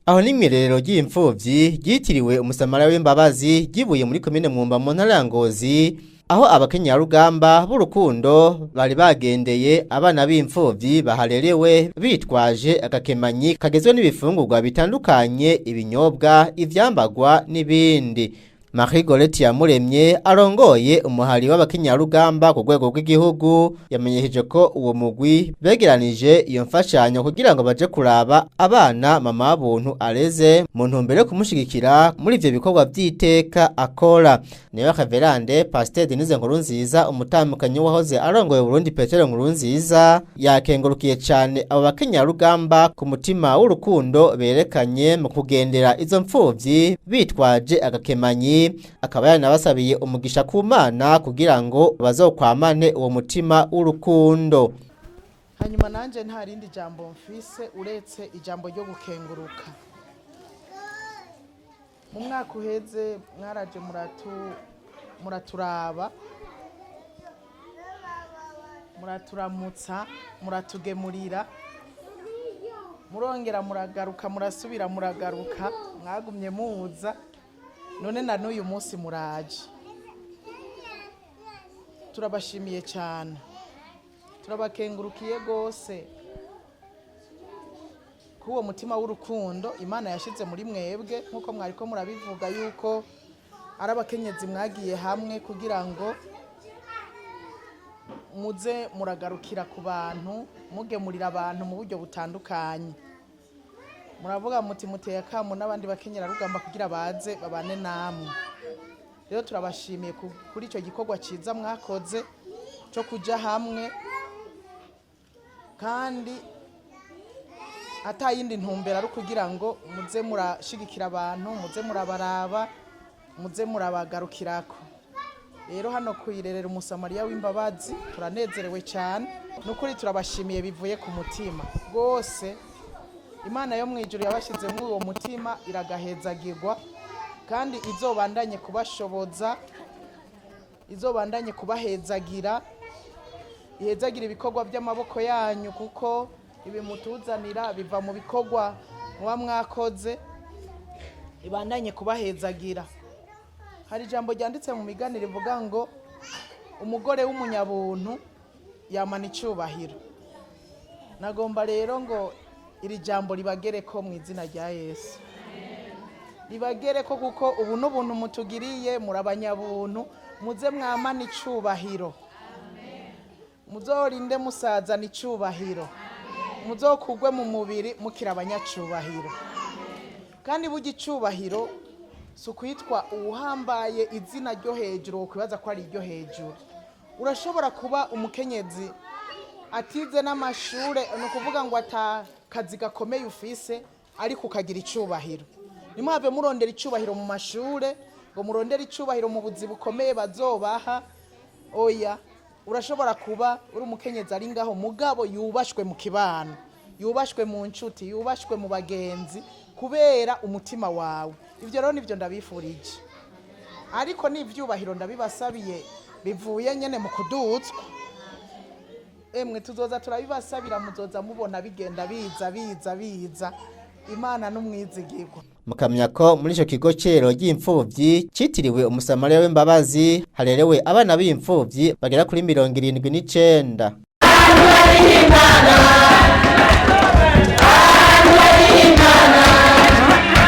Aho ni mw'irerero ry'imfuvyi ryitiriwe Umusamariya w'imbabazi ryibuye muri komine Mwumba mu ntara ya Ngozi, aho abakenyerarugamba b'urukundo bari bagendeye abana b'imfuvyi baharerewe bitwaje agakemanyi kagizwe n'ibifungurwa bitandukanye, ibinyobwa, ivyambagwa n'ibindi. Marie Goreti Yamuremye arongoye umuhari w'abakenyerarugamba ku rwego rw'igihugu yamenyesheje ko uwo mugwi begeranije iyo mfashanyo kugira ngo baje kuraba abana mama buntu areze mu ntumbero yo kumushigikira muri ivyo bikorwa vy'iteka akora. Niyo Reverande Pasteur Denise Nkurunziza, umutambukanyi wahoze arongoye Burundi Petero Nkurunziza, yakengurukiye cane abo bakenyerarugamba ku mutima w'urukundo berekanye mu kugendera izo mfuvyi bitwaje agakemanyi, akaba yaranabasabiye umugisha ku Mana kugira ngo bazokwamane uwo mutima w'urukundo. Hanyuma nanje nta rindi jambo mfise uretse ijambo ryo gukenguruka. Mu mwaka uheze mwaraje muraturaba, muraturamutsa, muratugemurira, murongera muragaruka, murasubira muragaruka, mwagumye muza, none na n'uyu munsi muraje. Turabashimiye cyane, turabakengurukiye rwose k'uwo mutima w'urukundo Imana yashize muri mwebwe, nk'uko mwariko murabivuga yuko ari abakenyezi mwagiye hamwe kugira ngo muze muragarukira ku bantu, mugemurira abantu mu buryo butandukanye. Muravuga muti muteye akamo n'abandi bakenyerarugamba kugira baze babane namwe. Rero turabashimiye kuri icyo gikorwa cyiza mwakoze cyo kuja hamwe, kandi ata yindi ntumbero ari ukugira ngo muze murashigikira abantu, muze murabaraba, muze murabagarukirako. Rero hano kwirerera Umusamariya w'imbabazi turanezerewe cyane, nukuri turabashimiye bivuye ku mutima rwose. Imana yo mu ijuru yabashyize muri uwo mutima iragahezagirwa, kandi izobandanye kubashoboza, izobandanye kubahezagira, ihezagira ibikorwa by'amaboko yanyu, kuko ibi mutuzanira biva mu bikorwa muba mwakoze, ibandanye kubahezagira. Hari ijambo ryanditse mu migani rivuga ngo umugore w'umunyabuntu yamana icyubahiro. Nagomba rero ngo iri jambo ribagere ko mu izina rya Yesu, ribagere ko, kuko ubu n'ubuntu mutugiriye, muri abanyabuntu, muze mwamana icubahiro, muzorinde musazana icubahiro, muzokugwe mu mubiri mukiri abanyacubahiro. Kandi burya icubahiro si ukwitwa uwuhambaye izina ryo hejuru wokwibaza ko ari iryo hejuru. Urashobora kuba umukenyezi atize n'amashure, ni ukuvuga ngo ata kazi gakomeye ufise, ariko ukagira icubahiro. Ntimuhave murondera icubahiro mu mashure, ngo murondere icubahiro mu buzi bukomeye bazobaha. Oya, urashobora kuba uri umukenyezi ari ngaho mugabo yubashwe mu kibano, yubashwe mu nshuti, yubashwe mu bagenzi kubera umutima wawe. Ivyo rero nivyo ndabifurije, ariko n'ivyubahiro ndabibasabiye bivuye nyene mu kudutswa. Emwe tuzoza turabibasabira, muzoza mubona bigenda biza biza biza. Imana n'umwizigirwa. Mukamenya ko muri ico kigo cero ry'imfuvyi citiriwe Umusamariya w'imbabazi harerewe abana b'imfuvyi bagera kuri 79.